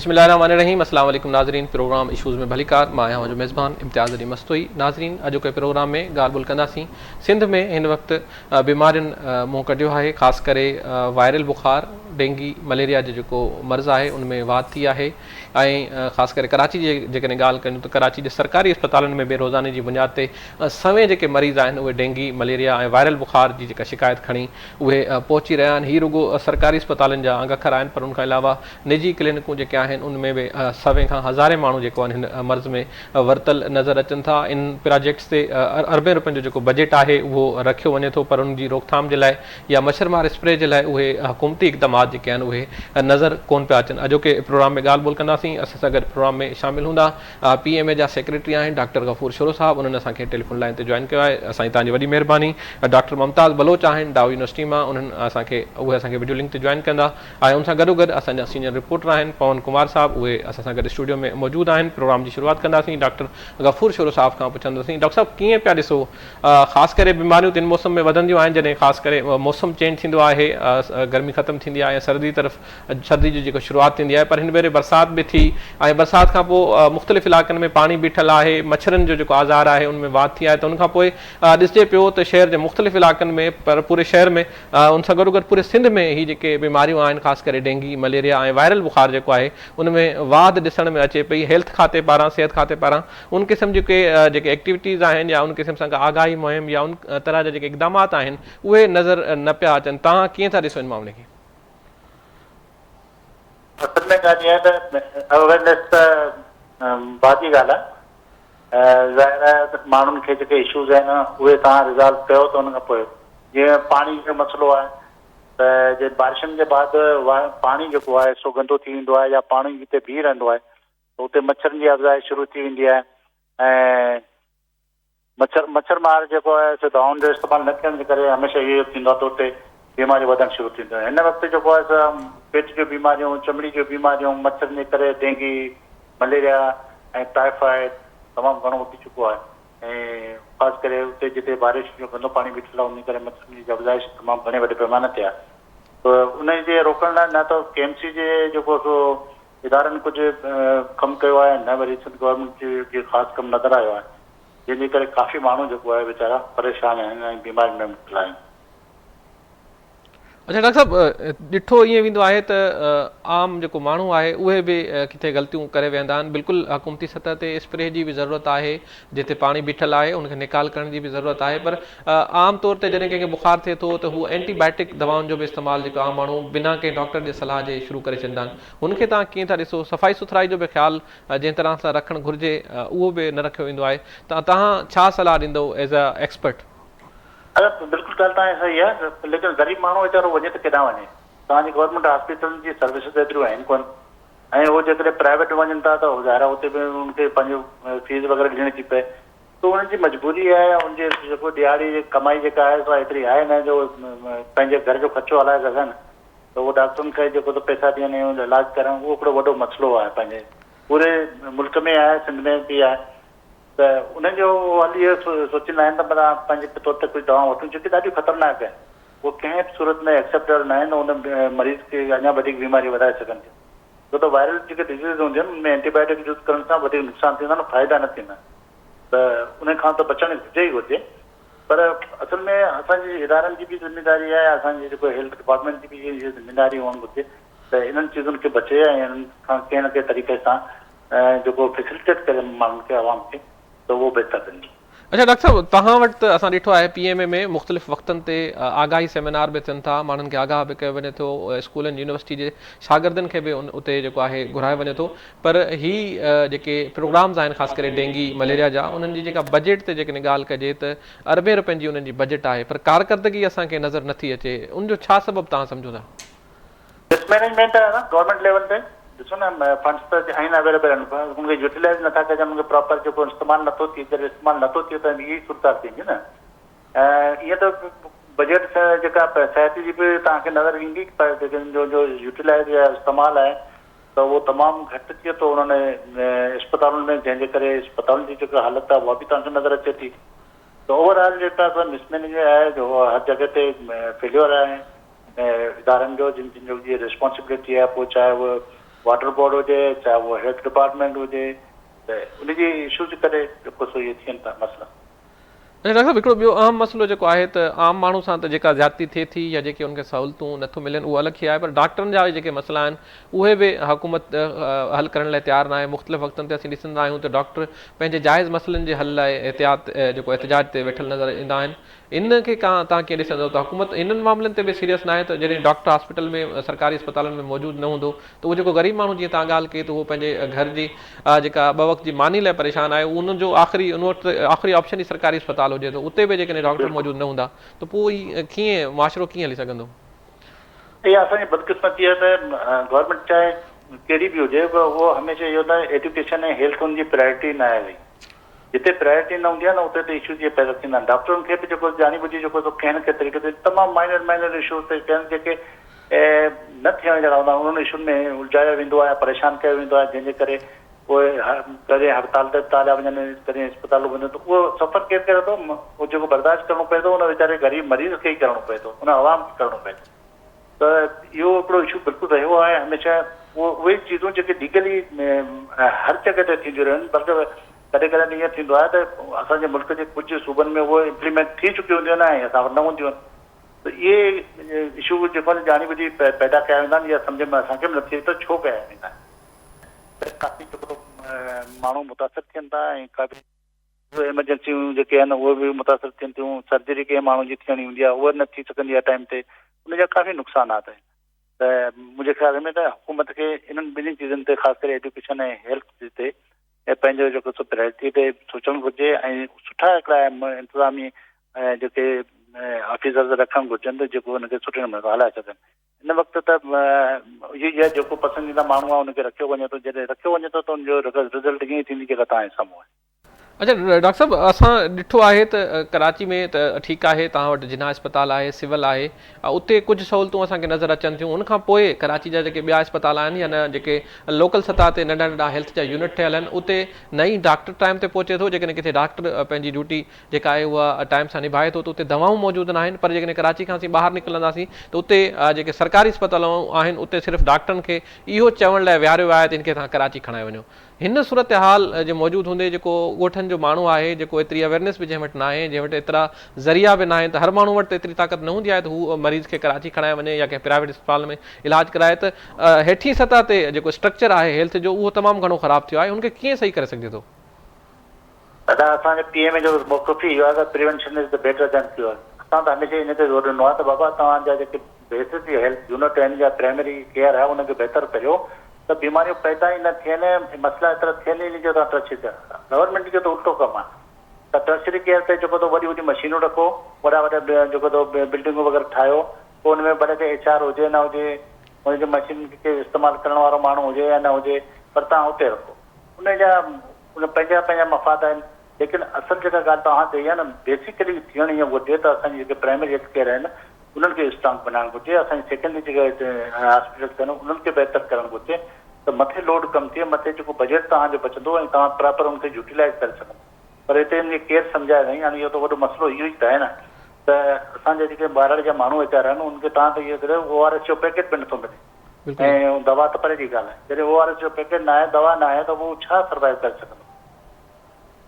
بسم الله الرحمٰن الرحيم اسلام عليڪم ناظرين پروگرام اشوز ۾ ڀليڪار مان آهيان اوهان جو ميزبان امتياز علي مستوئي ناظرين اڄوڪي پروگرام ۾ ڳالهه ٻولهه ڪنداسين سنڌ ۾ هن وقت بيمارين منهن ڪڍيو آهي خاص ڪري وائرل بخار ڊينگي مليريا جو جيڪو مرض آهي ان ۾ واڌ ٿي آهي ۽ خاص ڪري ڪراچي جي جيڪڏهن ڳالهه ڪريون ته ڪراچي جي سرڪاري اسپتالن ۾ به روزاني جي بنياد تي سوين جيڪي مريض آهن اهي ڊينگي مليريا ۽ وائرل بخار جي جيڪا شڪايت کڻي اهي پهچي رهيا آهن هي رڳو سرڪاري اسپتالن جا انگ اکر آهن پر ان کان علاوه نجي ڪلينڪون جيڪي آهن ان ۾ به سوين کان هزارين ماڻهو جيڪو آهن هن مرض ۾ ورتل نظر اچن ٿا ان پراجيڪٽس تي اربين روپين جو جيڪو بجيٽ آهي اهو رکيو وڃي ٿو پر ان جي روڪٿام جي لاء يا مڇر مار اسپري جي لاء اهي حڪومتي اقدامات جيڪي آهن اهي نظر ڪون پيا اچن اڄوڪي پروگرام ۾ ڳالهه ٻولهه ڪنداسين اسان سان گڏ پروگرام ۾ شامل هوندا پي ايم اي جا سيڪريٽري آهن ڊاڪٽر غفور شورو صاحب انهن اسان کي ٽيليفون لائين تي جوائن ڪيو آهي اسان جي توهان جي وڏي مهرباني ڊاڪٽر ممتاز بلوچ آهن ڊائو يونيورسٽي مان انهن اسان کي اهي اسان کي وڊيو لنڪ تي جوائن ڪندا ۽ ان سان گڏوگڏ اسان جا سينئر رپورٽر آهن پون ڪمار صاحب اهي اسان سان گڏ اسٽوڊيو ۾ موجود آهن پروگرام جي شروعات ڪنداسين ڊاڪٽر غفور شورو صاحب کان پڇنداسين ڊاڪٽر صاحب ڪيئن پيا ڏسو خاص ڪري بيماريون تن موسم ۾ وڌنديون آهن جڏهن خاص ڪري موسم چينج ٿيندو آهي گرمي ختم ٿيندي آهي ۽ سردي طرف سردي جي جيڪو شروعات ٿيندي آهي پر هن ڀيري برسات به ٿي ۽ برسات کان پوء مختلف علائقن ۾ پاڻي بيٺل آهي مڇرن جو جيڪو آزار آهي ان ۾ واڌ ٿي آهي ته ان کان پوء ڏسجي پيو ته شهر جي مختلف علائقن ۾ پر پوري شهر ۾ ان سان گڏوگڏ پوري سنڌ ۾ هي جيڪي بيماريون آهن خاص ڪري ڊينگي، مليريا ۽ وائرل بخار جيڪو آهي ان ۾ واڌ ڏسڻ ۾ اچي پئي، هيلٿ کاتي پاران صحت کاتي پاران ان قسم جون ڪي جيڪي ايڪٽيوٽيز آهن يا ان قسم سان ڪا آگاهي مهم يا ان طرح جا جيڪي اقدامات آهن اهي نظر نه پيا اچن توهان ڪيئن ٿا ڏسو ان معاملي کي؟ اصل ۾ ڳالهه اها آهي ته اويرنيس ته بعد جي ڳالهه آهي ظاهر آهي ته ماڻهن کي جيڪي اشوز آهن اهي توهان ريزالو ڪيو ته ان کان پوء جيئن پاڻي جو مسئلو آهي ته جي بارشن جي بعد پاڻي جيڪو آهي سو گندو ٿي ويندو آهي يا پاڻي جتي بيهي رهندو آهي ته اتي مڇرن جي افزائش شروع ٿي ويندي آهي ۽ مڇر مڇر مار جيڪو آهي سو دوائن جو استعمال نه ٿيڻ جي ڪري هميشه اهو ٿيندو آهي ته اتي بيماريون وڌڻ شروع ٿينديون آهن هن وقت جيڪو آهي سو پيٽ جون بيماريون چمڙي جون بيماريون مڇرن جي ڪري ڊينگي مليريا ۽ ٽائيفائيڊ تمام گهڻو وڌي چڪو آهي ۽ خاص ڪري اتي جتي بارش جو گندو پاڻي بيٺل آهي ان ڪري مڇرن جي افزائش تمام گهڻي وڏي پيماني تي آهي ته ان جي روڪڻ لاء نه ته ڪي ايم سي جي جيڪو سو ادارن ڪجهه ڪم ڪيو آهي نه وري سنڌ گورنمينٽ جي خاص ڪم نظر آيو آهي جنهن جي ڪري ڪافي ماڻهو جيڪو آهي ويچارا پريشان آهن ۽ بيمارين ۾ مبتلا آهن. اڇا ڊاڪٽر صاحب ڏٺو ائين ويندو آهي ته عام جيڪو ماڻهو آهي اهي به ڪٿي غلطيون ڪري ويهندا آهن بلڪل حڪومتي سطح تي اسپري جي به ضرورت آهي جتي پاڻي بيٺل آهي ان کي نيڪال ڪرڻ جي به ضرورت آهي پر عام طور تي جڏهن ڪنهن کي بخار ٿئي ٿو ته هو اينٽي بائيوٽڪ دوائن جو به استعمال جيڪو عام ماڻهو بنا ڪنهن ڊاڪٽر جي صلاح جي شروع ڪري ڇڏيندا آهن هن کي توهان ڪيئن ٿا ڏسو صفائي سٿرائي جو به خيال جنهن طرح سان رکڻ گهرجي اهو به نه رکيو ويندو آهي ته توهان ڇا صلاح ڏيندو ايز اي ايڪسپرٽ. ادا بلڪل ڳالهه توهان جي صحيح آهي ليڪن غريب ماڻهو ويچارو وڃي ته ڪيڏانهن وڃي توهان جي گورنمينٽ هاسپيٽلن جي سروسز ايتريون آهن ڪونه ۽ هو جيڪڏهن پرائيويٽ وڃن ٿا ته ظاهر آهي اتي به انهن کي پنهنجو فيس وغيره ڏيڻي ٿي پئي ته انهن جي مجبوري آهي ان جي جيڪو ڏهاڙي جي ڪمائي جيڪا آهي سا ايتري آهي نه جو پنهنجي گهر جو خرچو هلائي سگهن ته اهو ڊاڪٽرن کي جيڪو ته پئسا ڏين ۽ علاج ڪرن اهو هڪڙو وڏو مسئلو آهي پنهنجي پوري ملڪ ۾ آهي سنڌ ۾ به آهي ته انهن جو حل اهو سوچيندا آهن ته متان پنهنجي طور تي ڪجهه دوائون وٺون جيڪي ڏاڍيون خطرناڪ آهن اهي ڪنهن به صورت ۾ ايڪسيپٽيبل نه آهن ان مريض کي اڃا وڌيڪ بيماري وڌائي سگهن ٿيون ڇو ته وائرل جيڪي ڊزيز هونديون آهن ان ۾ اينٽي بايوٽڪ يوز ڪرڻ سان وڌيڪ نقصان ٿيندا آهن فائدا نه ٿيندا آهن ته ان کان ته بچڻ گهرجي ئي گهرجي پر اصل ۾ اسان جي ادارن جي به ذميداري آهي اسان جي جيڪو هيلٿ ڊپارٽمينٽ جي به اها ذميداري هئڻ گهرجي ته انهن چيزن کي بچي ۽ انهن کان ڪنهن نه ڪنهن طريقي سان جيڪو فيسلٽيٽ ڪري ماڻهن کي عوام کي ته اهو بهتر ٿيندو. اڇا ڊاڪٽر صاحب توهان وٽ ته اسان ڏٺو آهي پي ايم اي ۾ مختلف وقتن تي آگاهي سيمينار به ٿين ٿا ماڻهن کي آگاهه به ڪيو وڃي ٿو اسڪولن يونيورسٽي جي شاگردن کي به اتي جيڪو آهي گهرايو وڃي ٿو پر هي جيڪي پروگرامز آهن خاص ڪري ڊينگي مليريا جا انهن جي جيڪا بجيٽ تي جيڪڏهن ڳالهه ڪجي ته اربين روپين جي انهن جي بجيٽ آهي پر ڪارڪردگي اسان کي نظر نٿي اچي ان جو ڇا سبب توهان سمجهو ٿا؟ مس مئنيجمينٽ آهي نه گورنمينٽ ليول تي ڏسو نه فنڊس ته آهن اويليبل آهن پر ان کي يوٽيلائز نٿا ڪجن ان کي پراپر جيڪو استعمال نٿو ٿئي جڏهن استعمال نٿو ٿئي ته اها ئي صورتحال ٿيندي نه ۽ ائين ته بجيٽ جيڪا صحت جي به توهان کي نظر ايندي پر جيڪي جو جو يوٽيلائز يا استعمال آهي ته اهو تمام گهٽ ٿئي ٿو انهن اسپتالن ۾ جنهن جي ڪري اسپتالن جي جيڪا حالت آهي اها به توهان کي نظر اچي ٿي ته اوور آل جيڪا مس مئنيجمينٽ آهي جو هر جڳهه تي فيليور آهي ادارن جو جن جن جو جي ريسپانسبلٽي آهي پوء چاهي اهو واٽر بورڊ هجي چاهي اهو هيلٿ ڊپارٽمينٽ هجي ته ان جي اشوز جي ڪري جيڪو سو اهي ٿين ٿا مسئلا. اچا ڊاڪٽر صاحب هڪڙو ٻيو اهم مسئلو جيڪو آهي ته عام ماڻهو سان ته جيڪا زيادتي ٿئي ٿي يا جيڪي ان کي سهولتون نه ٿيون ملن اهو الڳ شيء آهي پر ڊاڪٽرن جا به جيڪي مسئلا آهن اهي به حڪومت حل ڪرڻ لاء تيار ناهي مختلف وقتن تي اسين ڏسندا آهيون ته ڊاڪٽر پنهنجي جائز مسئلن جي حل لاء احتياط جيڪو احتجاج تي ويٺل نظر ايندا آهن ان کي توهان ڪيئن ڏسندو ته حڪومت انهن معاملن تي به سيريس ناهي ته جڏهن ڊاڪٽر هاسپيٽل ۾ سرڪاري اسپتالن ۾ موجود نه هوندو ته اهو جيڪو غريب ماڻهو جيئن توهان ڳالهه ڪئي ته اهو پنهنجي گهر جي جيڪا ٻه وقت جي ماني لاء پريشان آهي ان جو آخري ان وقت آخري آپشن ئي سرڪاري اسپتال هجي ٿو اتي به جيڪڏهن ڊاڪٽر موجود نه هوندا ته پوء هي ڪيئن معاشرو ڪيئن هلي سگهندو؟ اها اسان جي بدقسمتي آهي ته گورنمينٽ چاهي ڪهڙي به هجي پر اهو هميشه اهو ته ايجوڪيشن ۽ هيلٿ ان جي پرائرٽي ناهي رهي. جتي پرائرٽي نه هوندي آهي نه اتي ته اشوز اهي پيدا ٿيندا آهن. ڊاڪٽرن کي به جيڪو ڄاڻي ٻجهي جيڪو سو ڪنهن نه ڪنهن طريقي تي تمام مائنر مائنر اشوز تي ڪنهن جيڪي نه ٿيڻ جهڙا هوندا آهن انهن اشون ۾ الجهايو ويندو آهي پريشان ڪيو ويندو آهي جنهن جي ڪري پوء ڪڏهن هڙتال تي ٿا هليا وڃن ڪڏهن اسپتالون بند ته اهو سفر ڪير ڪري ٿو اهو جيڪو برداشت ڪرڻو پئي ٿو ان ويچاري غريب مريض کي ئي ڪرڻو پئي ٿو ان عوام کي ڪرڻو پئي ٿو ته اهو هڪڙو اشو بلڪل رهيو آهي هميشه اهو اهي چيزون جيڪي ليگلي هر جڳهه تي ٿينديون رهيون بلڪه ڪڏهن ڪڏهن ته ائين ٿيندو آهي ته اسان جي ملڪ جي ڪجهه صوبن ۾ اهو امپليمينٽ ٿي چڪيون هونديون آهن ۽ اسان وٽ نه هونديون آهن ته اهي اشو جيڪو آهن ڄاڻي ٻجهي پيدا ڪيا ويندا آهن يا سمجهه ۾ اسان کي به نٿي اچي ته ڇو ڪيا ويندا آهن ته ڪافي جيڪو ماڻهو متاثر ٿين ٿا ۽ ڪافي ايمرجنسيون جيڪي آهن اهي به متاثر ٿين ٿيون، سرجري ڪنهن ماڻهو جي ٿيڻي هوندي آهي اها نه ٿي سگهندي آهي ٽائيم تي، ان جا ڪافي نقصانات آهن ته منهنجي خيال ۾ ته حڪومت کي انهن ٻنهي چيزن تي خاص ڪري ايجوڪيشن ۽ هيلٿ تي پنهنجو جيڪو سو پرائرٽي تي سوچڻ گهرجي ۽ سٺا هڪڙا انتظامي جيڪي آفيسرز رکڻ گهرجن ته جيڪو ان کي سٺي نموني سان هلائي سگهن. هن وقت ته اهو ئي آهي جيڪو پسنديده ماڻهو آهي ان کي رکيو وڃي ٿو جڏهن رکيو وڃي ٿو ته ان جو رزلٽ ائين ئي ٿيندي جيڪا توهان جي سامهون آهي. اڇا ڊاڪٽر صاحب اسان ڏٺو آهي ته ڪراچي ۾ ته ٺيڪ آهي توهان وٽ جناح اسپتال آهي سول آهي اتي ڪجهه سهولتون اسان کي نظر اچن ٿيون ان کان پوء ڪراچي جا جيڪي ٻيا اسپتال آهن يا نه جيڪي لوڪل سطح تي ننڍا ننڍا هيلٿ جا يونٽ ٺهيل آهن اتي نه ئي ڊاڪٽر ٽائيم تي پهچي ٿو جيڪڏهن ڪٿي ڊاڪٽر پنهنجي ڊيوٽي جيڪا آهي اها ٽائيم سان نڀائي ٿو ته اتي دوائون موجود ناهن پر جيڪڏهن ڪراچي کان اسين ٻاهر نڪرنداسين ته اتي جيڪي سرڪاري اسپتالون آهن اتي صرف ڊاڪٽرن کي اهو چوڻ لاء ويهاريو ويو آهي ته ان کي توهان ڪراچي کڻائي وڃو. هن صورتحال جي موجود هوندي جيڪو ڳوٺن جو ماڻهو آهي جيڪو ايتري اويرنيس به جنهن وٽ ناهي جنهن وٽ ايترا ذريعا به ناهن ته هر ماڻهو وٽ ته ايتري طاقت نه هوندي آهي ته هو مريض کي ڪراچي کڻائي وڃي يا ڪنهن پرائيويٽ اسپتال ۾ علاج ڪرائي ته هيٺين سطح تي جيڪو اسٽرڪچر آهي هيلٿ جو اهو تمام گهڻو خراب ٿيو آهي ان کي ڪيئن صحيح ڪري سگهجي ٿو؟ ادا اسان جو پي ايم اي جو موقف ئي اهو آهي ته prevention is the better than cure اسان ته هميشه ان تي زور ڏنو آهي ته بابا توهان جا جيڪي بيسز جي هيلٿ يونٽ آهن يا پرائمري ڪيئر آهي ان کي بهتر ڪريو ته بيماريون پيدا ئي نه ٿين ۽ مسئلا ايترا ٿين ئي نه جو توهان ٽرشري ڪيئر گورنمينٽ جو ته الٽو ڪم آهي ته ٽرشري ڪيئر تي جيڪو ته وڏيون وڏيون مشينون رکو وڏا وڏا جيڪو ته بلڊنگون وغيره ٺاهيو پوء ان ۾ ڀلي ڪي ايڇ آر هجي نه هجي ان جي مشين کي استعمال ڪرڻ وارو ماڻهو هجي يا نه هجي پر توهان اتي رکو ان جا ان پنهنجا پنهنجا مفاد آهن ليڪن اصل جيڪا ڳالهه توهان چئي آهي نه بيسيڪلي ٿيڻ ائين گهرجي ته اسان جي جيڪي پرائمري هيلٿ ڪيئر آهن انهن کي اسٽرانگ بنائڻ گهرجي اسان جي سيڪنڊري جيڪي هاسپيٽلس آهن انهن کي بهتر ڪرڻ گهرجي ته مٿي لوڊ ڪم ٿئي مٿي جيڪو بجيٽ توهان جو بچندو ۽ توهان پراپر ان کي يوٽيلائز ڪري سگهندو پر هتي ان کي ڪير سمجهائي سائين هاڻي اهو ته وڏو مسئلو اهو ئي ته آهي نه ته اسان جا جيڪي ٻهراڙي جا ماڻهو ويچارا آهن انهن کي توهان ته اهو ڪريو او آر ايس جو پيڪيٽ به نٿو ملي ۽ دوا ته پري جي ڳالهه آهي جڏهن او آر ايس جو پيڪيٽ ناهي دوا ناهي ته هو ڇا سروائيو ڪري سگهندو.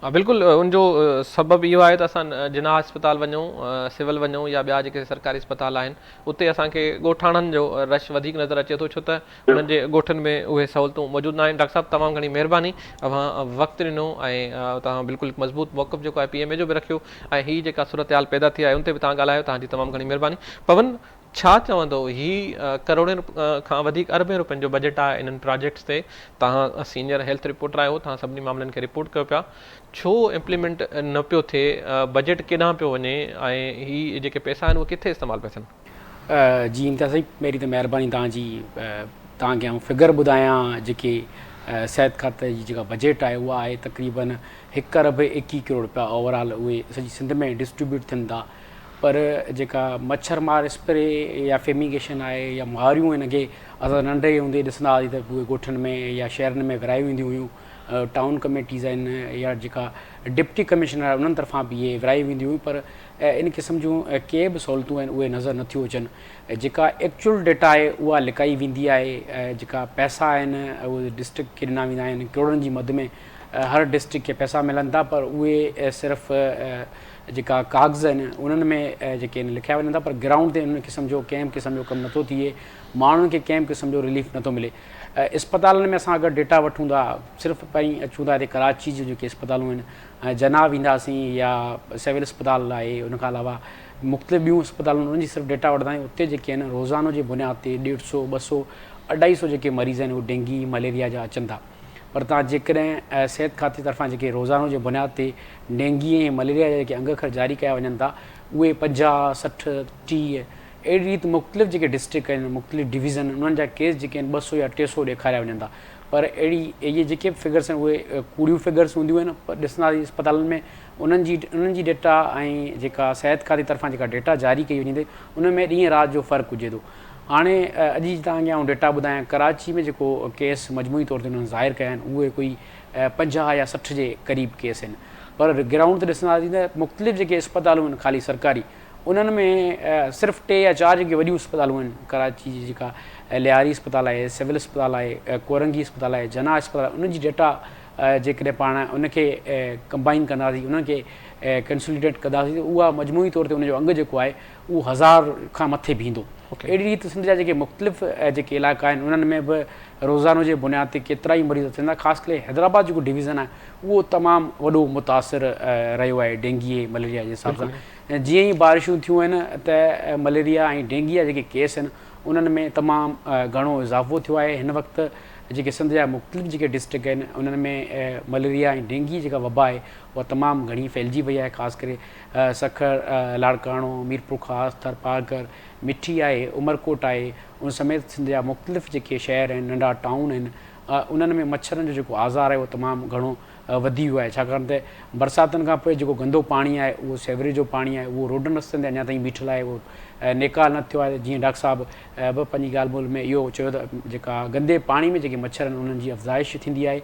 ها بلڪل ان جو سبب اهو آهي ته اسان جناح اسپتال وڃون سول وڃون يا ٻيا جيڪي سرڪاري اسپتال آهن اتي اسان کي ڳوٺاڻن جو رش وڌيڪ نظر اچي ٿو ڇو ته انهن جي ڳوٺن ۾ اهي سهولتون موجود ناهن ڊاڪٽر صاحب تمام گهڻي مهرباني اوهان وقت ڏنو ۽ توهان بلڪل هڪ مضبوط موقف جيڪو آهي پي ايم اي جو به رکيو ۽ هي جيڪا صورتحال پيدا ٿي آهي ان تي به توهان ڳالهايو توهان جي تمام گهڻي مهرباني پون ڇا چوندو هي ڪروڙين کان وڌيڪ اربين روپين جو بجيٽ آهي انهن پراجيڪٽس تي توهان سينئر هيلٿ رپورٽر آهيو توهان سڀني معاملن کي رپورٽ ڪيو پيا ڇو امپليمينٽ نه پيو ٿئي بجيٽ ڪيڏانهن پيو وڃي ۽ هي جيڪي پئسا آهن اهي ڪٿي استعمال پيا ٿين. جي امتياز سائين پهرين ته مهرباني توهان جي توهان کي آئون فگر ٻڌايان جيڪي صحت کاتي جي جيڪا بجيٽ آهي اها آهي تقريبن هڪ ارب ايڪيهه ڪروڙ روپيا اوور آل اهي سڄي سنڌ ۾ ڊسٽريبيوٽ ٿين ٿا پر جيڪا مڇر مار اسپري يا فيميگيشن آهي يا مهاريون هن کي اسان ننڍي هوندي ڏسندا هئاسين ته اهي ڳوٺن ۾ يا شهرن ۾ ورهايون وينديون هيون ٽائون ڪميٽيز آهن يا جيڪا ڊپٽي ڪمشنر آهي انهن طرفان به اهي ورهايون وينديون هيون پر ان قسم جون ڪي به سهولتون آهن اهي نظر نٿيون اچن جيڪا ايڪچوئل ڊيٽا آهي اها لڪائي ويندي آهي جيڪا پئسا آهن اهي ڊسٽرڪٽ کي ڏنا ويندا آهن ڪروڙن جي مد ۾ هر ڊسٽرڪٽ کي پئسا ملن ٿا پر اهي صرف جيڪا ڪاغذ آهن انهن ۾ جيڪي آهن لکيا وڃن ٿا پر گرائونڊ تي ان قسم جو ڪنهن به قسم جو ڪم نٿو ٿئي ماڻهن کي ڪنهن به قسم جو رليف نٿو ملي اسپتالن ۾ اسان اگر ڊيٽا وٺون ٿا صرف پهرين اچون ٿا هتي ڪراچي جون جيڪي اسپتالون آهن جناح وينداسين يا سول اسپتال آهي ان کان علاوه مختلف ٻيون اسپتالون انهن جي صرف ڊيٽا وٺندا آهيون اتي جيڪي آهن روزانو جي بنياد تي ڏيڍ سو ٻه سو اڍائي سو جيڪي مريض آهن اهي ڊينگي مليريا جا اچن ٿا پر تان جيڪڏهن صحت کاتي طرفان جيڪي روزانو جي بنياد تي ڊينگي ۽ مليريا جا جيڪي انگ اکر جاري ڪيا وڃن ٿا اهي 50 60 30 اهڙي ريت مختلف جيڪي ڊسٽرڪٽ آهن مختلف ڊويزن انهن جا ڪيس جيڪي آهن 200 يا 300 ڏيکاريا وڃن ٿا پر اهڙي اهي جيڪي به فگرس آهن اهي ڪوڙيون فگرس هونديون آهن پر ڏسنداسين اسپتالن ۾ انهن جي انهن جي ڊيٽا ۽ جيڪا صحت کاتي طرفان جيڪا ڊيٽا جاري ڪئي وڃي ٿي ان ۾ ڏينهن رات جو فرق هجي ٿو هاڻي اڄ جي توهان کي آئون ڊيٽا ٻڌايان ڪراچي ۾ جيڪو ڪيس مجموعي طور تي انهن ظاهر ڪيا آهن اهي ڪوئي 50 يا 60 جي قريب ڪيس آهن پر گرائونڊ تي ڏسنداسين ته مختلف جيڪي اسپتالون آهن خالي سرڪاري انهن ۾ صرف ٽي يا چار جيڪي وڏيون اسپتالون آهن ڪراچي جي جيڪا لياري اسپتال آهي سول اسپتال آهي ڪورنگي اسپتال آهي جناح اسپتال آهي انهن جي ڊيٽا جيڪڏهن پاڻ ان کي ڪمبائن ڪنداسين انهن کي ڪنسوليڊيٽ ڪنداسين ته اها مجموعي طور تي ان جو انگ جيڪو آهي اهو هزار کان مٿي بيهندو. اهڙي ريت سنڌ جا جيڪي مختلف جيڪي علائقا آهن انهن ۾ به روزانو جي بنياد تي ڪيترائي مريض اچن ٿا خاص ڪري حيدرآباد جيڪو ڊويزن آهي اهو تمام وڏو متاثر رهيو آهي ڊينگي ۽ مليريا جي حساب سان جيئن ئي بارشون ٿيون آهن ته مليريا ۽ ڊينگي جا جيڪي ڪيس آهن انهن ۾ تمام گهڻو اضافو ٿيو آهي هن وقت جيڪي سنڌ جا مختلف جيڪي ڊسٽرڪٽ آهن انهن ۾ مليريا ۽ ڊينگي جيڪا وبا آهي اها تمام گهڻي ڦهلجي وئي آهي خاص ڪري سکر، لاڙڪاڻو، ميرپورخاص، ٿرپارڪر، مٺي آهي، عمرڪوٽ آهي ان سميت سنڌ جا مختلف جيڪي شهر آهن ننڍا ٽائون آهن انهن ۾ مڇرن جو جيڪو آزار آهي اهو تمام گهڻو وڌي ويو آهي ڇاڪاڻ ته برساتن کان پوء جيڪو گندو پاڻي آهي اهو سيوريج جو پاڻي آهي اهو روڊن رستن تي اڃا تائين بيٺل آهي اهو نيڪال نه ٿيو آهي جيئن ڊاڪٽر صاحب به پنهنجي ڳالهه ٻولهه ۾ اهو چيو ته جيڪا گندي پاڻي ۾ جيڪي مڇر آهن انهن جي افزائش ٿيندي آهي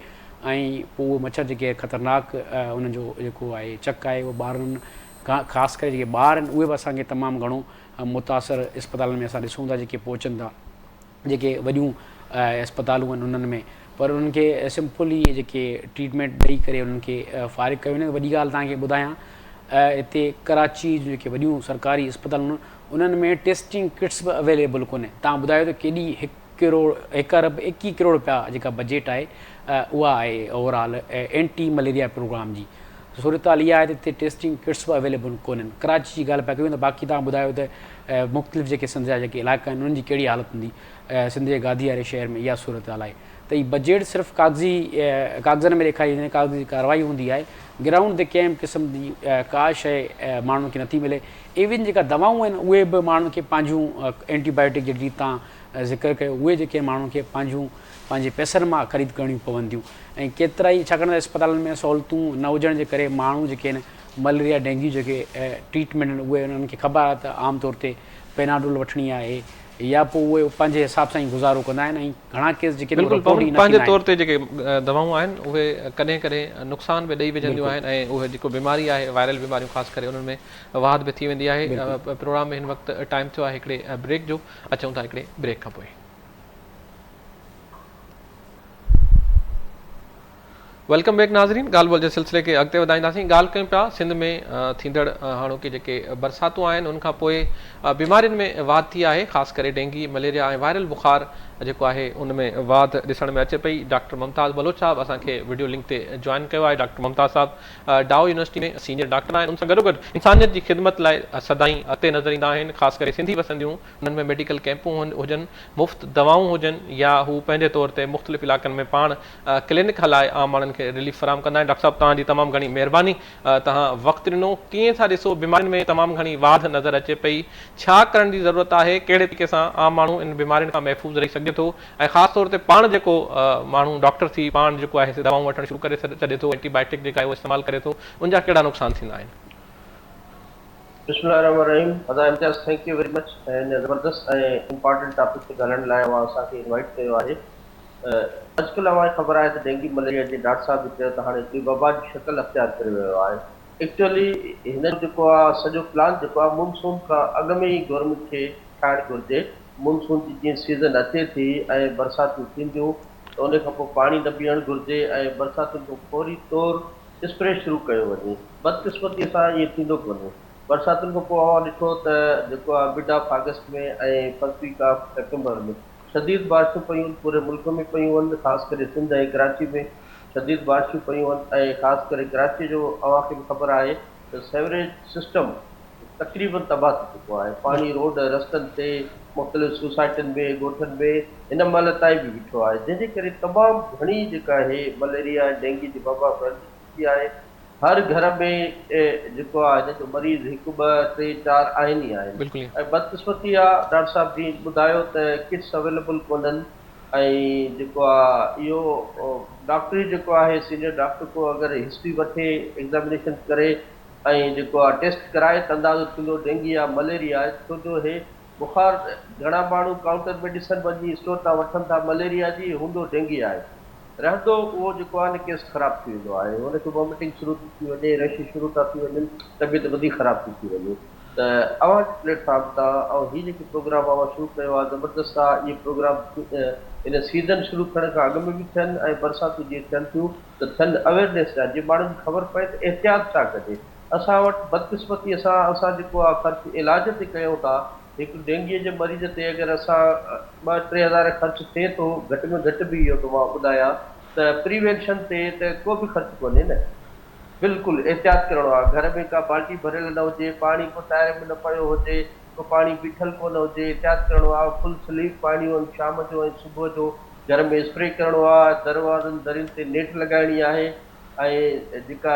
۽ پوء اهي مڇر جيڪي خطرناڪ انهن جو جيڪو آهي چڪ آهي اهو ٻارن خاص ڪري جيڪي ٻار آهن اهي به اسان کي تمام گهڻو متاثر اسپتالن ۾ اسان ڏسون ٿا جيڪي پهچن ٿا جيڪي وڏيون اسپتالون آهن انهن ۾ پر انهن کي سمپل ئي جيڪي ٽريٽمينٽ ڏئي ڪري انهن کي فارغ ڪيو وڃي وڏي ڳالهه توهان کي ٻڌايان هتي ڪراچي جون جيڪي وڏيون سرڪاري اسپتالون انهن ۾ ٽيسٽنگ ڪٽس به اويليبل ڪونهي توهان ٻڌايو ته ڪيڏي هڪ ڪروڙ هڪ ارب 21 ڪروڙ رپيا جيڪا بجيٽ آهي اها آهي over all anti malaria programme جي صورتحال اها آهي ته هتي ٽيسٽنگ ڪٽس به اويليبل ڪونهن ڪراچي جي ڳالهه پيا ڪيون ته باقي توهان ٻڌايو ته مختلف جيڪي سنڌ جا جيڪي علائقا آهن انهن جي ڪهڙي حالت هوندي سنڌ جي گادي واري شهر ۾ اها صورتحال آهي ته هي بجيٽ صرف ڪاغذي ڪاغذن ۾ ڏيکاري وڃي ڪاغذي ڪارروائي هوندي آهي گرائونڊ تي ڪنهن به قسم جي ڪا شيء ماڻهن کي نٿي ملي ايون جيڪا دوائون آهن اهي به ماڻهن کي پنهنجون اينٽي بايوٽڪ جهڙي ريت تان ذڪر ڪيو اهي جيڪي ماڻهن کي پنهنجون پنهنجي پئسن مان خريد ڪرڻيون پون ٿيون ۽ ڪيترائي ڇاڪاڻ ته اسپتالن ۾ سهولتون نه هجڻ جي ڪري ماڻهو جيڪي آهن مليريا ڊينگي جيڪي ٽريٽمينٽ آهن اهي انهن کي خبر آهي ته عام طور تي پيناڊول وٺڻي آهي يا پوء اهي پنهنجي حساب سان ئي گذارو ڪندا آهن ۽ گهڻا ڪيس جيڪي بلڪل پنهنجي طور تي جيڪي دوائون آهن اهي ڪڏهن ڪڏهن نقصان به ڏئي وجهنديون آهن ۽ اهي جيڪو بيماري آهي وائرل بيماريون خاص ڪري انهن ۾ واڌ به ٿي ويندي آهي پروگرام ۾ هن وقت ٽائيم ٿيو آهي هڪڙي بريڪ جو اچون ٿا هڪڙي بريڪ کان پوء. Welcome back ناظرين ڳالهه ٻولهه جي سلسلي کي اڳتي وڌائينداسين ڳالهه ڪيون پيا سنڌ ۾ ٿيندڙ هاڻوڪي جيڪي برساتون آهن ان کان پوء بيمارين ۾ واڌ ٿي آهي خاص ڪري ڊينگي مليريا ۽ وائرل بخار جيڪو آهي ان ۾ واڌ ڏسڻ ۾ اچي پئي ڊاڪٽر ممتاز بلوچ صاحب اسان کي وڊيو لنڪ تي جوائن ڪيو آهي ڊاڪٽر ممتاز صاحب ڊائو يونيورسٽي ۾ سينيئر ڊاڪٽر آهن ان سان گڏوگڏ انسانيت جي خدمت لاء سدائين اڳتي نظر ايندا آهن خاص ڪري سنڌي وسنديون انهن ۾ ميڊيڪل ڪئمپون هجن، مفت دوائون هجن يا هو پنهنجي طور تي مختلف علائقن ۾ پاڻ ڪلينڪ هلائي عام ماڻهن کي رليف فراهم ڪندا آهن. ڊاڪٽر صاحب توهان جي تمام گهڻي مهرباني توهان وقت ڏنو. ڪيئن ٿا ڏسو بيمارين ۾ تمام گهڻي واڌ نظر اچي پئي ڇا ڪرڻ جي ضرورت آهي ڪهڙي طريقي سان عام ماڻهو انهن بيمارين کان محفوظ رهي سگهجي ٿو ۽ خاص طور تي پاڻ جيڪو ماڻهو ڊاڪٽر ٿي پاڻ جيڪو آهي سي دوائون وٺڻ شروع ڪري ڇڏي ٿو اينٽي بائيوٽڪ جيڪا آهي اهو استعمال ڪري ٿو ان جا ڪهڙا نقصان ٿيندا آهن. بسم الله الرحمن الرحيم ادا Imtiaz thank you very much هن زبردست ۽ امپارٽنٽ ٽاپڪ تي ڳالهائڻ لاء اوهان اسان کي انوائيٽ ڪيو آهي. اڄڪلهه اوهان کي خبر آهي ته ڊينگي مليريا جيئن ڊاڪٽر صاحب به چيو ته هاڻي هڪڙي وبا جي شڪل اختيار ڪري ويو آهي. ايڪچوئلي هن جو جيڪو آهي سڄو پلان جيڪو آهي مونسون کان اڳ ۾ ئي گورنمينٽ کي ٺاهڻ گهرجي. مونسون جي جيئن سيزن اچي ٿي ۽ برساتيون ٿينديون ته ان کان پوء پاڻي نه بيهڻ گهرجي ۽ برساتين کان فوري طور اسپري شروع ڪيو وڃي. بدقسمتي سان ائين ٿيندو ڪونهي. برساتن کان پوء اوهان ڏٺو ته جيڪو آهي mid of August ۾ ۽ first week of September ۾ شديد بارشون پيون پوري ملڪ ۾ پيون هن خاص ڪري سنڌ ۽ ڪراچي ۾ شديد بارشون پيون هن ۽ خاص ڪري ڪراچي جو اوهان کي به خبر آهي ته سيوريج سسٽم تقريبن تباهه ٿي چڪو آهي پاڻي روڊ رستن تي مختلف سوسائٽين ۾ ڳوٺن ۾ هن مهل تائين به بيٺو آهي جنهن جي ڪري تمام گهڻي جيڪا آهي مليريا ۽ ڊينگي جي وبا ڦهلجي چڪي آهي هر گهر ۾ جيڪو آ هن جو مريض هڪ ٻه ٽي چار آهن ئي آهن ۽ بدقسمتي آ ڊاڪٽر صاحب جيئن ٻڌايو ته ڪٽس اويليبل ڪونهن ۽ جيڪو آ اهو ڊاڪٽر ئي جيڪو آهي سينيئر ڊاڪٽر ڪو اگر هسٽري وٺي ايگزامينيشن ڪري ۽ جيڪو آ ٽيسٽ ڪرائي ته اندازو ٿيندو ڊينگي آ مليريا آهي ڇو جو هي بخار گهڻا ماڻهو ڪائونٽر ميڊيسن وڃي اسٽور تان وٺن ٿا مليريا جي هوندو ڊينگي آهي رهندو اهو جيڪو آهي نه ڪيس خراب ٿي ويندو آهي هن کي وامٽنگ شروع ٿي ٿي وڃي رش شروع ٿا ٿي وڃن طبيعت وڌيڪ خراب ٿي ٿي وڃي ته اوهان جي پليٽ فارم تان ۽ هي جيڪي پروگرام اوهان شروع ڪيو آهي زبردست آهي اهي پروگرام هن سيزن شروع ٿيڻ کان اڳ ۾ به ٿين ۽ برساتون جيئن ٿين ٿيون ته ٿين اويرنيس جا جيئن ماڻهن کي خبر پئي ته احتياط ڇا ڪجي اسان وٽ بدقسمتيء سان اسان جيڪو آ خرچ علاج تي ڪيون ٿا، هڪ ڊينگيء جي مريض تي اگر اسان ٻه ٽي هزار خرچ ٿئي ٿو گهٽ ۾ گهٽ به اهو ٿو مان ٻڌايان ته پريوينشن تي ته ڪو به خرچ ڪونهي نه. بلڪل احتياط ڪرڻو آ، گهر ۾ ڪا بالٽي ڀريل نه هجي، پاڻي ڪو ٽائر ۾ نه پيو هجي، ڪو پاڻي بيٺل ڪونه هجي، احتياط ڪرڻو آ، فل سليو پائڻيون آهن شام جو ۽ صبح جو گهر ۾ اسپري ڪرڻو آ، دروازن درين تي نيٽ لڳائڻي آهي. ۽ جيڪا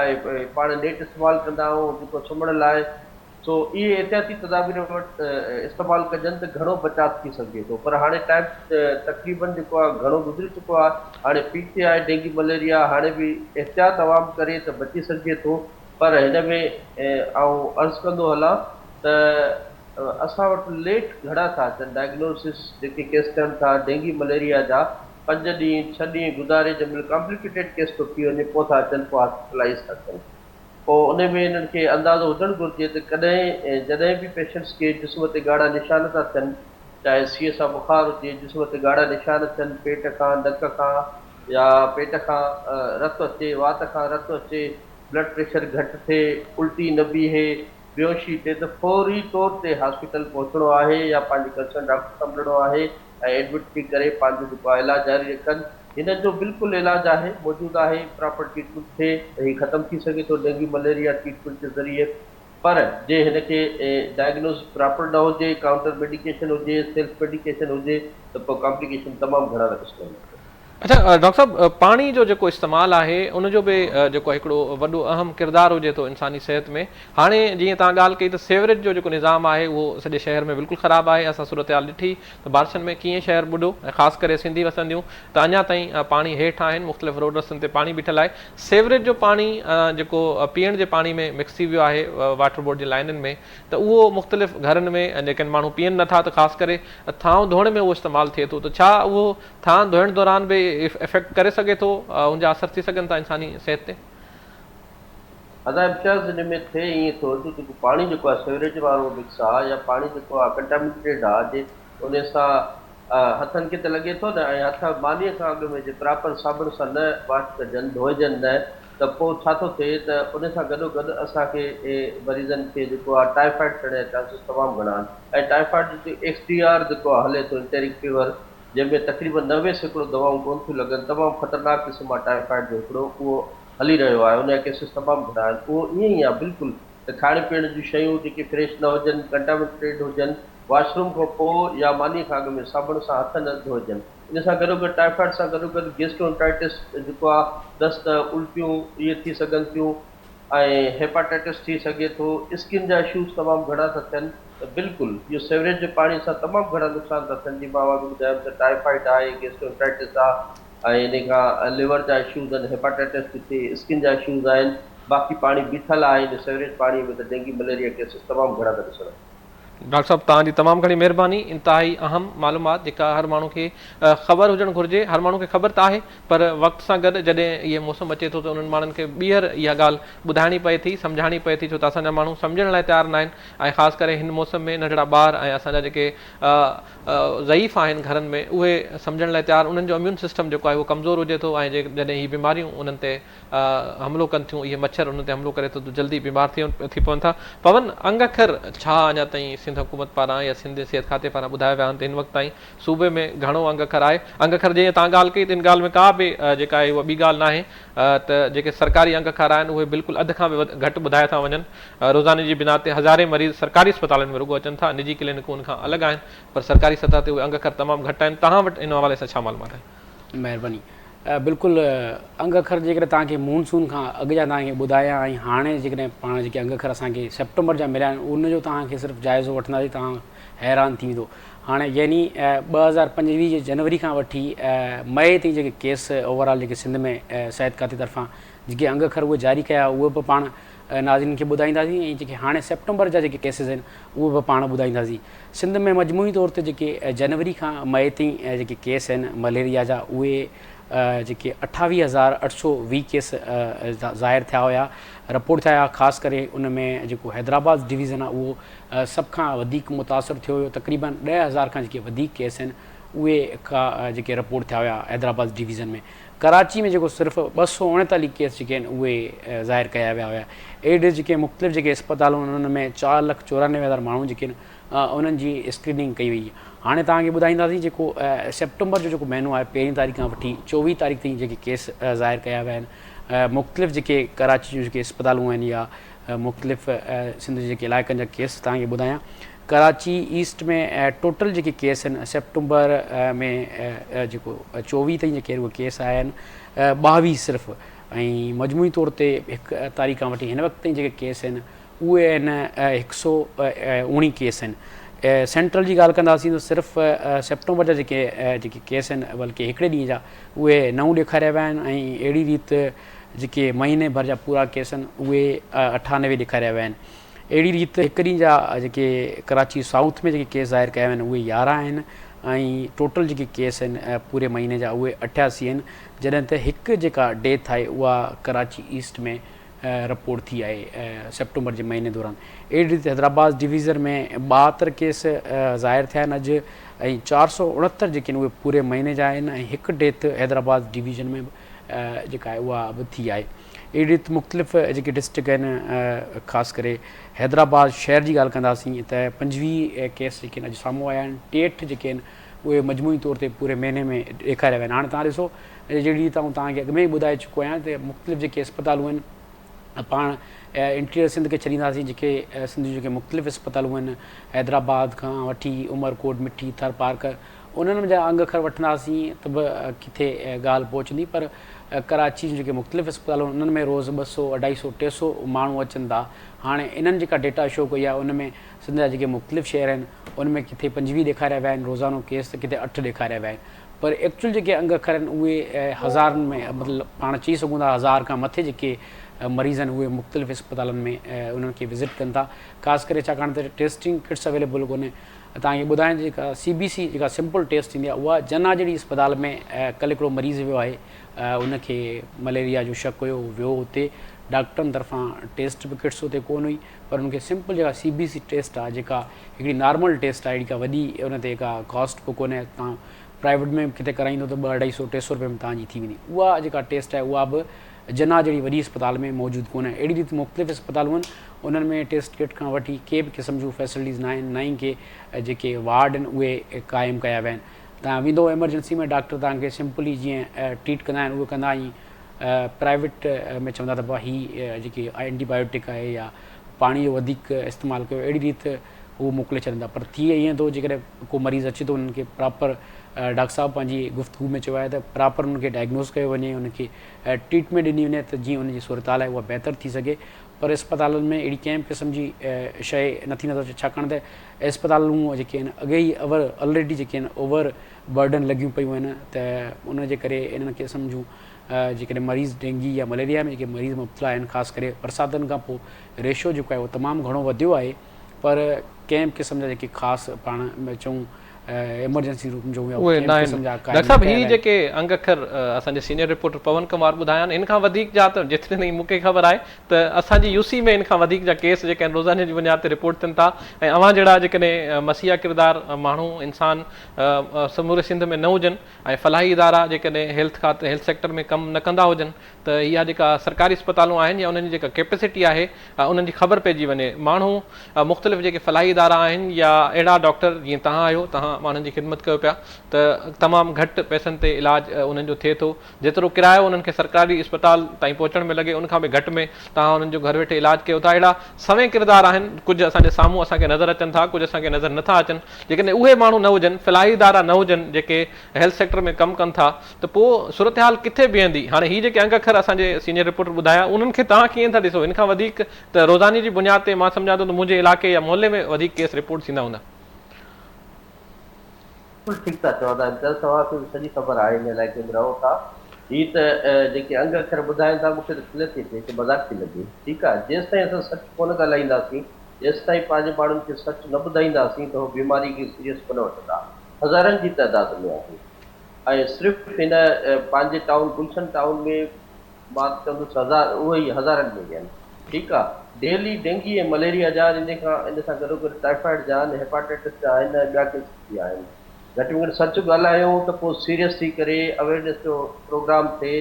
پاڻ نيٽ استعمال ڪندا آهيون جيڪو سمهڻ لاء سو اهي احتياطي تدابير استعمال ڪجن ته گهڻو بچاء ٿي سگهجي ٿو پر هاڻي ٽائيم تقريبن جيڪو آهي گهڻو گذري چڪو آهي هاڻي پيڪ تي آهي ڊينگي مليريا هاڻي به احتياط عوام ڪري ته بچي سگهجي ٿو پر هن ۾ آئون عرض ڪندو هلان ته اسان وٽ ليٽ گهڻا ٿا اچن ڊائگنوسس جيڪي ڪيس ٿين ٿا ڊينگي مليريا جا پنج ڏينهن ڇهه ڏينهن گذاري جنهن مهل ڪامپليڪيٽيڊ ڪيس ٿو ٿي وڃي پوء ٿا اچن پوء هاسپيٽلائيز ٿا ٿين پوء انهي ۾ انهن کي اندازو هجڻ گهرجي ته ڪڏهن جڏهن به پيشنٽس کي جسم تي ڳاڙها نشان ٿا ٿين چاهي سيء سان بخار هجي جسم تي ڳاڙها نشان ٿين پيٽ کان نڪ کان يا پيٽ کان رت اچي وات کان رت اچي بلڊ پريشر گهٽ ٿئي الٽي نه بيهي بيهوشي تي ته فوري طور تي هاسپيٽل پهچڻو آهي يا پنهنجي ڪنسرن ڊاڪٽر سان ملڻو آهي ۽ ايڊمٽ ٿي ڪري پنهنجو جيڪو آهي علاج جاري رکن. هن جو بلڪل علاج آهي موجود آهي پراپر ٽريٽمينٽ ٿئي ته هي ختم ٿي سگهي ٿو ڊينگي مليريا ٽريٽمينٽ جي ذريعي پر جي هن کي ڊائگنوز پراپر نه هجي ڪائونٽر ميڊيڪيشن هجي سيلف ميڊيڪيشن هجي ته پوء ڪامپليڪيشن تمام گهڻا ٿا ڏسڻ ۾ اچن. اڇا ڊاڪٽر صاحب پاڻي جو جيڪو استعمال آهي ان جو به جيڪو هڪڙو وڏو اهم ڪردار هجي ٿو انساني صحت ۾ هاڻي جيئن توهان ڳالهه ڪئي ته سيوريج جو جيڪو نظام آهي اهو سڄي شهر ۾ بلڪل خراب آهي اسان صورتحال ڏٺي ته بارشن ۾ ڪيئن شهر ٻڏو ۽ خاص ڪري سنڌي وسنديون ته اڃا تائين پاڻي هيٺ آهن مختلف روڊ رستن تي پاڻي بيٺل آهي سيوريج جو پاڻي جيڪو پيئڻ جي پاڻي ۾ مڪس ٿي ويو آهي واٽر بورڊ جي لائنن ۾ ته اهو مختلف گهرن ۾ جيڪڏهن ماڻهو پيئن نٿا ته خاص ڪري ٿانو ڌوئڻ ۾ اهو استعمال ٿئي ٿو ته ڇا اهو ٿانء ڌوئڻ دوران به افيڪٽ ڪري سگهي ٿو، ان جا اثر ٿي سگهن ٿا انساني صحت تي. ادا امتياز ان ۾ ٿئي ائين ٿو جو جيڪو پاڻي جيڪو آهي سيوريج وارو مڪس آ يا پاڻي جيڪو آ ڪنٽامينٽيڊ آ جي ان سان هٿن کي ته لڳي ٿو نه ۽ هٿ مانيء کان اڳ ۾ جي پراپر صابڻ سان نه واش ڪجن ڌوئجن نه ته پوء ڇا ٿو ٿئي ته ان سان گڏو گڏ اسان کي مريضن کي جيڪو آ ٽائيفائيڊ ٿيڻ جا چانسز تمام گهڻا آهن ۽ ٽائيفائيڊ جو ايڪس ڊي آر جيڪو آ هلي ٿو انٽيرڪ فيور جنهن ۾ تقريبن 90% دوائون ڪونه ٿيون لڳن، تمام خطرناڪ قسم آهي ٽائيفائيڊ جو هڪڙو اهو هلي رهيو آهي ان جا ڪيسز تمام گهڻا آهن اهو ائين ئي آهي بلڪل ته کائڻ پيئڻ جون شيون جيڪي فريش نه هجن ڪنٽامينٽيڊ هجن واش روم کان پوء يا ماني کان اڳ ۾ صابڻ سان هٿ نه ڌوئجن ان سان گڏوگڏ ٽائيفائيڊ سان گڏوگڏ گيسٽرو انٽرائٽس جيڪو آهي دست الٽيون اهي ٿي سگهن ٿيون ۽ هيپاٽائٽس ٿي سگهي ٿو اسڪن جا اشوز تمام گهڻا ٿا ٿين ته بلڪل اهو سيوريج جو پاڻي سان تمام گهڻا نقصان ٿا ٿين جيئن مان اوهان کي ٻڌايم ته ٽائيفائيڊ آهي گيسٽرو انٽرائٽس آهي ۽ انهي کان ليور جا اشوز آهن هيپاٽائٽس ٿي ٿئي اسڪن جا اشوز آهن باقي پاڻي بيٺل آهي ان سيوريج پاڻي ۾ ته ڊينگي مليريا ڪيسز تمام گهڻا ٿا ڏسڻ اچن. ڊاڪٽر صاحب توهان جي تمام گهڻي مهرباني انتهائي اهم معلومات جيڪا هر ماڻهو کي خبر هجڻ گهرجي هر ماڻهو کي خبر ته آهي پر وقت سان گڏ جڏهن اهي موسم اچي ٿو ته انهن ماڻهن کي ٻيهر اها ڳالهه ٻڌائڻي پئي ٿي سمجهائڻي پئي ٿي ڇو ته اسان جا ماڻهو سمجهڻ لاء تيار ناهن ۽ خاص ڪري هن موسم ۾ ننڍڙا ٻار ۽ اسان جا جيڪي ضعيف آهن گهرن ۾ اهي سمجهڻ لاء تيار انهن جو اميون سسٽم جيڪو آهي اهو ڪمزور هجي ٿو ۽ جڏهن هي بيماريون انهن تي حملو ڪن ٿيون، اهي مڇر انهن تي حملو ڪري ٿو ته جلدي بيمار ٿي پون ٿا. پون انگ اکر ڇا اڃا تائين سنڌ حڪومت پاران يا سنڌ صحت کاتي پاران ٻڌايا ويا آهن ته هن وقت تائين صوبي ۾ گهڻو انگ اکر آهي؟ انگ اکر جي توهان ڳالهه ڪئي ته ان ڳالهه ۾ ڪا به جيڪا آهي اها ٻي ڳالهه ناهي ته جيڪي سرڪاري انگ اکر آهن اهي بلڪل اڌ کان به گهٽ ٻڌايا ٿا وڃن. روزاني جي بنا تي هزارين مريض سرڪاري اسپتالن ۾ رڳو اچن ٿا، نجي ڪلينڪون ان کان الڳ آهن پر سرڪاري سطح تي اهي انگ اکر تمام گهٽ آهن. توهان وٽ ان حوالي سان ڇا معلومات آهي؟ مهرباني. بلڪل انگ اکر جيڪڏهن توهان کي مون سون کان اڳ جا توهان کي ٻڌايان ۽ هاڻي جيڪڏهن پاڻ جيڪي انگ اکر اسان کي سيپٽمبر جا مليا آهن ان جو توهان کي صرف جائزو وٺنداسين توهان حيران ٿي ويندو هاڻي يعني 2025 جي جنوري کان وٺي مئي تائين جيڪي ڪيس اوور آل جيڪي سنڌ ۾ صحت کاتي طرفان جيڪي انگ اکر اهي جاري ڪيا اهي به پاڻ ناظرين کي ٻڌائينداسين ۽ جيڪي هاڻي سيپٽمبر جا جيڪي ڪيسز آهن اهي به پاڻ ٻڌائينداسين سنڌ ۾ مجموعي طور تي جيڪي جنوري کان مئي تائين جيڪي ڪيس آهن مليريا جا اهي جيڪي 28820 ڪيس ظاهر ٿيا هيا رپورٽ ٿيا هيا خاص ڪري ان ۾ جيڪو حيدرآباد ڊويزن آهي اهو سڀ کان وڌيڪ متاثر ٿيو هيو تقريبن 10000 کان جيڪي وڌيڪ ڪيس آهن اهي کا جيڪي رپورٽ ٿيا هيا حيدرآباد ڊويزن ۾ ڪراچي ۾ جيڪو صرف 239 ڪيس جيڪي آهن اهي ظاهر ڪيا ويا هيا. ايڊز جيڪي مختلف جيڪي اسپتالون آهن انهن ۾ 4,94,000 ماڻهو جيڪي آهن انهن جي اسڪريننگ ڪئي وئي. هاڻي توهان کي ٻڌائينداسين جيڪو سيپٽمبر جو جيڪو مهينو آهي پهرين تاريخ کان وٺي 24 تاريخ تائين جيڪي ڪيس ظاهر ڪيا ويا آهن مختلف جيڪي ڪراچي جون جيڪي اسپتالون آهن يا مختلف سنڌ جي جيڪي علائقن جا ڪيس توهان کي ٻڌايان ڪراچي ايسٽ ۾ ٽوٽل جيڪي ڪيس آهن سيپٽمبر ۾ جيڪو 24 تائين جيڪي اهي ڪيس آيا آهن 22 صرف ۽ مجموعي طور تي هڪ تاريخ کان وٺي هن وقت تائين جيڪي ڪيس آهن اهي آهن 119 ڪيس آهن سينٽرل جي ڳالهه ڪنداسين ته صرف سيپٽمبر جا جيڪي جيڪي ڪيس آهن بلڪه هڪڙي ڏينهن جا اهي 9 ڏيکاريا ويا آهن ۽ اهڙي ريت جيڪي مهيني ڀر جا پورا ڪيس آهن اهي 98 ڏيکاريا ويا آهن اهڙي ريت هڪ ڏينهن جا جيڪي ڪراچي سائوٿ ۾ جيڪي ڪيس ظاهر ڪيا ويا آهن اهي 11 آهن ۽ ٽوٽل جيڪي ڪيس آهن پوري مهيني جا اهي 88 آهن جڏهن ته هڪ جيڪا ڊيٿ آهي اها ڪراچي ايسٽ ۾ رپورٽ ٿي آهي سيپٽمبر جي مهيني دوران. اهڙي ريت حيدرآباد ڊويزن ۾ 72 ڪيس ظاهر ٿيا آهن اڄ ۽ 469 جيڪي آهن اهي پوري مهيني جا آهن ۽ هڪ ڊيٿ حيدرآباد ڊويزن ۾ جيڪا آهي اها به ٿي آهي. اهڙي ريت مختلف جيڪي ڊسٽرڪٽ آهن خاص ڪري حيدرآباد شهر جي ڳالهه ڪنداسين ته 25 ڪيس جيڪي آهن اڄ سامهون آيا آهن 63 جيڪي آهن اهي مجموعي طور تي پوري مهيني ۾ ڏيکاريا ويا آهن هاڻي توهان ڏسو جهڙي ريت آئون توهان کي اڳ ۾ ئي ٻڌائي چڪو آهيان ته مختلف جيڪي اسپتالون آهن پاڻ انٽيريئر سنڌ کي ڇڏينداسين جيڪي سنڌ جون جيڪي مختلف اسپتالون آهن حيدرآباد کان وٺي عمرڪوٽ مٺي ٿرپارڪر انهن جا انگ اکر وٺنداسين ته به ڪٿي ڳالهه پهچندي پر ڪراچي جون جيڪي مختلف اسپتالون آهن انهن ۾ روز 200، 250، 300 ماڻهو اچن ٿا هاڻي انهن جيڪا ڊيٽا شو ڪئي آهي ان ۾ سنڌ جا جيڪي مختلف شهر آهن ان ۾ ڪٿي 25 ڏيکاريا ويا آهن روزانو ڪيس ته ڪٿي 8 ڏيکاريا ويا آهن پر ايڪچوئل جيڪي انگ اکر آهن اهي هزارن ۾ مطلب پاڻ چئي سگهون ٿا هزار کان مٿي جيڪي مريض آهن اهي مختلف اسپتالن ۾ انهن کي وزٽ ڪن ٿا خاص ڪري ڇاڪاڻ ته ٽيسٽنگ ڪٽس اويليبل ڪونهي توهان کي ٻڌايان جيڪا سي بي سي جيڪا سمپل ٽيسٽ ٿيندي آهي اها جناح جهڙي اسپتال ۾ ڪل هڪڙو مريض ويو آهي ان کي مليريا جو شڪ هيو ويو اتي ڊاڪٽرن طرفان ٽيسٽ به ڪٽس اتي ڪون هئي پر ان کي سمپل جيڪا سي بي سي ٽيسٽ آهي جيڪا هڪڙي نارمل ٽيسٽ آهي اهڙي ڪا وڏي ان تي ڪا ڪاسٽ به ڪونهي توهان پرائيويٽ ۾ ڪٿي ڪرائيندو ته ٻه اڍائي سو ٽي سو روپئي ۾ توهان جي ٿي ويندي اها جيڪا ٽيسٽ آهي اها به جناح جهڙي وڏي اسپتال ۾ موجود ڪونهي. اهڙي ريت مختلف اسپتالون آهن انهن ۾ ٽيسٽ ڪٽ کان وٺي ڪي به قسم جون فيسلٽيز ناهن نه ئي ڪي جيڪي وارڊ آهن اهي قائم ڪيا ويا آهن. توهان ويندو ايمرجنسي ۾ ڊاڪٽر توهان کي سمپلي جيئن ٽريٽ ڪندا آهن اهي ڪندا ۽ پرائيويٽ ۾ چوندا ته بابا هي جيڪي اينٽي بايوٽڪ آهي يا پاڻي جو وڌيڪ استعمال ڪيو اهڙي ريت هو موڪلي ڇڏن ٿا پر ٿئي ائين ٿو جيڪڏهن ڪو مريض اچي ٿو انهن کي پراپر ڊاڪٽر صاحب پنهنجي گفتگو ۾ چيو آهي ته پراپر انهن کي ڊائگنوز ڪيو وڃي انهن کي ٽريٽمينٽ ڏني وڃي ته جيئن ان جي صورتحال آهي اها بهتر ٿي سگهي پر اسپتالن ۾ اهڙي ڪنهن به قسم جي شيء نٿي نظر اچي ڇاڪاڻ ته اسپتالون جيڪي آهن اڳي ئي اوور الريڊي جيڪي آهن اوور برڊن لڳيون پيون آهن ته ان جي ڪري انهن قسم جون جيڪڏهن مريض ڊينگي يا مليريا ۾ جيڪي مريض مبتلا آهن خاص ڪري برساتن کان پوء ريشو جيڪو آهي اهو تمام گهڻو وڌيو آهي پر ڪنهن به قسم جا جيڪي خاص پاڻ چئون ايمرجنسي روم جو اهي ڪنهن به ناهن. قسم جا ڊاڪٽر قائم نه صاحب ڪيل هي آهن. جيڪي انگ اکر اسان جي سينيئر رپورٽر پون ڪمار ٻڌايا آهن ان کان وڌيڪ جا ته جيتري تائين مون کي خبر آهي ته اسان جي يو سي ۾ ان کان وڌيڪ جا ڪيس جيڪي آهن روزاني جي بنياد تي رپورٽ ٿين ٿا ۽ اوهان جهڙا جيڪڏهن مسيحا ڪردار ماڻهو انسان سموري سنڌ ۾ نه هجن ۽ فلاحي ادارا جيڪڏهن هيلٿ کاتي هيلٿ سيڪٽر ۾ ڪم نه ڪندا هجن ته اها جيڪا سرڪاري اسپتالون آهن يا انهن جي جيڪا ڪيپيسٽي آهي انهن جي خبر پئجي وڃي ماڻهو مختلف جيڪي فلاحي ادارا آهن يا اهڙا ڊاڪٽر جيئن توهان آهيو توهان ماڻهن جي خدمت ڪيو پيا ته تمام گهٽ پئسن تي علاج انهن جو ٿئي ٿو جيترو ڪرايو انهن کي سرڪاري اسپتال تائين پهچڻ ۾ لڳي ان کان به گهٽ ۾ توهان انهن جو گهر ويٺي علاج ڪيو ٿا اهڙا سوين ڪردار آهن ڪجهه اسان جي سامهون اسان کي نظر اچن ٿا ڪجهه اسان کي نظر نٿا اچن جيڪڏهن اهي ماڻهو نه هجن فلاحي ادارا نه هجن جيڪي هيلٿ سيڪٽر ۾ ڪم ڪن ٿا ته پوء صورتحال ڪٿي بيهندي؟ هاڻي هي جيڪي انگ اکر اسان جي سينيئر رپورٽر ٻڌايا انهن کي توهان ڪيئن ٿا ڏسو؟ ان کان وڌيڪ ته روزاني جي بنياد تي مان سمجهان ٿو ته منهنجي علائقي يا محلي ۾ وڌيڪ ڪيس رپورٽ ٿيندا هوندا. بلڪل ٺيڪ ٿا چئو ادا امتياز توهان کي به سڄي خبر آهي هن علائقي ۾ رهو ٿا هي ته جيڪي انگ اکر ٻڌائين ٿا مون کي ته کل ٿي اچي هڪ مذاق ٿي لڳي ٺيڪ آهي جيستائين اسان سچ ڪونه ڳالهائينداسين جيستائين پنهنجي ماڻهن کي سچ نه ٻڌائينداسين ته هو بيماري کي سيريس ڪونه وٺندا هزارن جي تعداد ۾ آهي ۽ صرف هن پنهنجي ٽائون گلشن ٽائون ۾ مان ته چوندس هزار اهي ئي هزارن ۾ ئي آهن ٺيڪ آ ڊيلي ڊينگي ۽ مليريا جا آهن ان کان ان سان گڏو گڏ ٽائيفائيڊ جا آهن هيپاٽائٽس جا آهن ۽ ٻيا ڪيسز به آهن گهٽ ۾ گهٽ سچ ڳالهايون ته پوء سيريس ٿي ڪري اويرنيس جو پروگرام ٿئي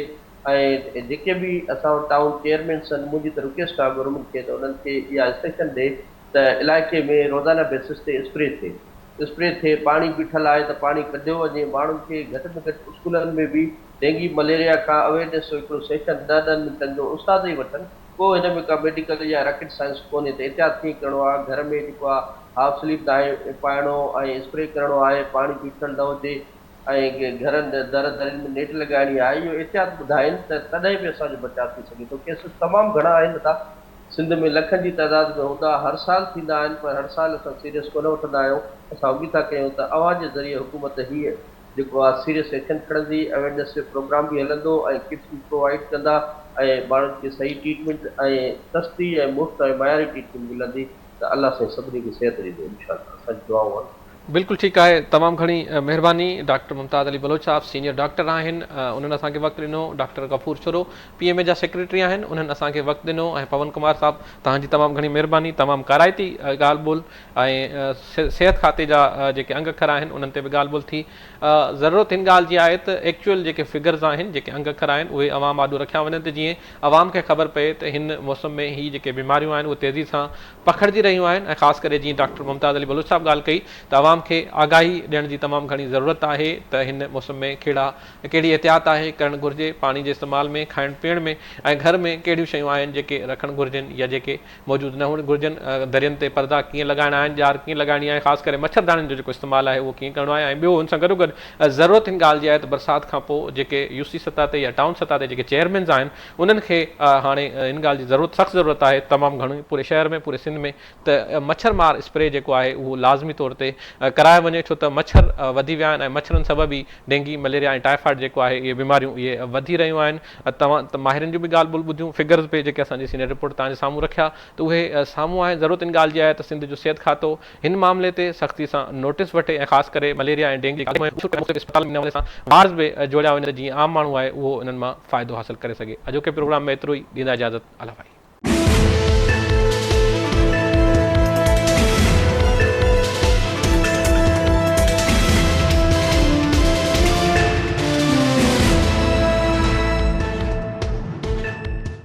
۽ جيڪي به اسان وٽ ٽائون چيئرمينس آهن منهنجي ته رڪويسٽ آ گورنمينٽ کي ته انهن کي اها انسٽرڪشن ڏي ته علائقي ۾ روزانه بيسس تي اسپري ٿئي اسپري ٿئي، پاڻي بيٺل آهي ته پاڻي ڪڍيو وڃي، ماڻهن کي گهٽ ۾ گهٽ اسڪولن ۾ به ڊينگي مليريا کان اويرنيس جو هڪڙو سيشن ڏهه ڏهن منٽن جو استاد ئي وٺن، ڪو هن ۾ ڪا ميڊيڪل يا راڪيٽ سائنس ڪونهي ته احتياط ڪيئن ڪرڻو آهي، گهر ۾ جيڪو آهي هاف سليو ناهي پائڻو ۽ اسپري ڪرڻو آهي، پاڻي بيٺل نه هجي ۽ گهرن در درين ۾ نيٽ لڳائڻي آهي، اهو احتياط ٻڌائين ته تڏهن به اسان جو بچاء ٿي سگهي ٿو، ڪيسز تمام گهڻا آهن ادا. سنڌ ۾ لکن جي تعداد ۾ هوندا هر سال ٿيندا آهن پر هر سال اسان سيريس ڪونه وٺندا آهيون اسان اميد ٿا ڪيون ته اوهان جي ذريعي حڪومت هيء جيڪو آهي سيريس ايڪشن کڻندي اويرنيس جو پروگرام به هلندو ۽ ڪٽس به پرووائيڊ ڪندا ۽ ماڻهن کي صحيح ٽريٽمينٽ ۽ سستي ۽ مفت ۽ معياري ٽريٽمينٽ ملندي ته الله سائين سڀني کي صحت ڏيندو انشاء الله اسان جون دعائون آهن. بلڪل ٺيڪ آهي تمام گهڻي مهرباني ڊاڪٽر ممتاز علي بلوچ صاحب سينيئر ڊاڪٽر آهن انهن اسان کي وقت ڏنو doctor Ghafoor Chhoro P M A جا سيڪريٽري آهن انهن اسان کي وقت ڏنو ۽ پون ڪمار صاحب توهان جي تمام گهڻي مهرباني تمام ڪارائتي ڳالهه ٻولهه ۽ صحت کاتي جا جيڪي انگ اکر آهن انهن تي به ڳالهه ٻولهه ٿي ضرورت هن ڳالهه جي آهي ته ايڪچوئل جيڪي فگرز آهن جيڪي انگ اکر آهن اهي عوام آڏو رکيا وڃن ته جيئن عوام کي خبر پئي ته هن موسم ۾ هي جيڪي بيماريون آهن اهي تيزي سان پکڙجي رهيون آهن ۽ خاص ڪري جيئن ڊاڪٽر ممتاز علي بلوچ صاحب ڳالهه ڪئي ته عوام کي آگاهي ڏيڻ جي تمام گهڻي ضرورت آهي ته هن موسم ۾ ڪهڙا ڪهڙي احتياط آهي ڪرڻ گهرجي پاڻي جي استعمال ۾ کائڻ پيئڻ ۾ ۽ گهر ۾ ڪهڙيون شيون آهن جيڪي رکڻ گهرجن يا جيڪي موجود نه هئڻ گهرجن درين تي پردا ڪيئن لڳائڻا آهن ڄار ڪيئن لڳائڻي آهي خاص ڪري مڇرداڻين جو جيڪو استعمال آهي اهو ڪيئن ڪرڻو آهي ۽ ٻيو ان سان گڏوگڏ ضرورت هن ڳالهه جي آهي ته برسات کان پوء جيڪي يو سي سطح تي يا ٽائون سطح تي جيڪي چيئرمينز آهن انهن کي هاڻي ان ڳالهه جي ضرورت سخت ضرورت آهي تمام گهڻي پوري شهر ۾ پوري سنڌ ۾ ته مڇر مار اسپري جيڪو آهي اهو لازمي طور تي ڪرايو وڃي ڇو ته مڇر وڌي ويا آهن ۽ مڇرن سبب ئي ڊينگي مليريا ۽ ٽائيفائيڊ جيڪو آهي اهي بيماريون اهي وڌي رهيون آهن توهان ته ماهرن جون به ڳالهه ٻولهه ٻڌيون فگرز به جيڪي اسان جي سينيئر رپورٽ توهان جي سامهون رکيا ته اهي سامهون آهن ضرورت ان ڳالهه جي آهي ته سنڌ جو صحت کاتو هن معاملي تي سختي سان نوٽيس وٺي ۽ خاص ڪري مليريا ۽ ڊينگي جي اسپتالن ۾ ان حوالي سان وارڊز به جوڙيا وڃن ته جيئن عام ماڻهو آهي اهو انهن مان فائدو حاصل ڪري سگهي. اڄوڪي پروگرام ۾ ايترو ئي، ڏيندا اجازت الله ڀائي.